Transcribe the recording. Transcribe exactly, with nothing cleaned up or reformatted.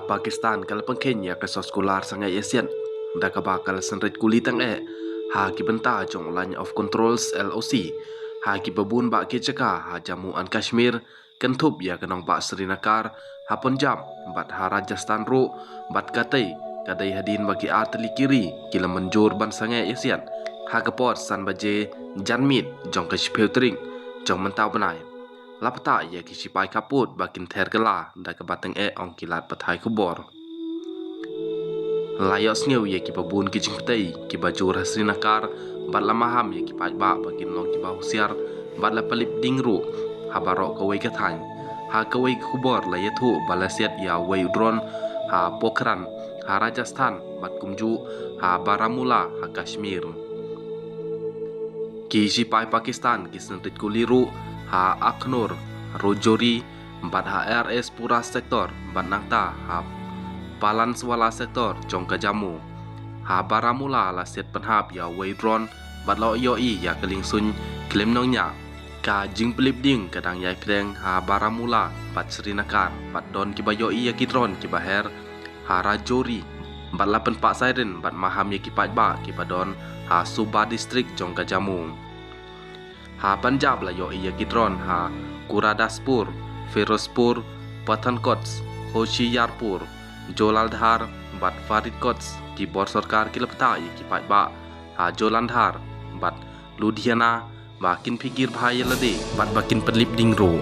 Pakistan ka la pynkheiñ ïa ka soskular sangeh ïasiat da kaba ka la synrit kuli tang eh ha ki bynta jong Line of Controls, L O C, ha kiba bun bah ki jaka ha Jammu and Kashmir, kynthup ïa ka nongbah Srinagar ha Punjab bad ha Rajasthan ruh, bad katei ka dei hadien ba ki artylli ki ri ki la mynjur ban sangeh ïasiat ha ka por san baje janmiet jong ka shiphew tarik jong mynta u bnai. La ptah ïa ki shipai khappud ba kin ther kylla da kaba tyngeh, ong ki lad pathai khubor. La ïohsngew ïa kiba bun ki jingpyrthei kiba jur ha Srinagar bad la maham ïa ki paidbah ba kin long kiba husiar bad la pynlip ding ruh ha baroh kawei ka thaiñ. Ha kawei ka khubor la ïathuh ba la siat ïa uwei u drone ha Pokhran ha Rajasthan bad kumjuh ha Baramulla ha Kashmir. Ki shipai Pakistan ki synrit kuli ruh ha Akhnoor, Rajouri bad ha R S Pura sector bad nangta ha Palanswala sector jong ka Jammu. Ha Baramulla la siat pynhap ïa uwei u drone bad la ïohi ïa ka liengsuiñ khlem nongñiah. Ka jingpynlip ding ka dang ïai pdeng ha Baramulla bad Srinagar bad don kiba ïohi ïa ki drone kiba her ha Rajouri bad la pynpah siren bad maham ïa ki paidbah kiba don ha Suba district jong ka Jammu. Ha Punjab la ïohi ïa ki drone ha Gurdaspur, Firozpur, Pathankot, Hoshiarpur, Jalandhar bad Faridkot. Ki bor sorkar ki la ptah ïa ki paidbah ha Jalandhar bad Ludhiana ba kin phikir bha ïa lade bad ba kin pynlip ding ruh.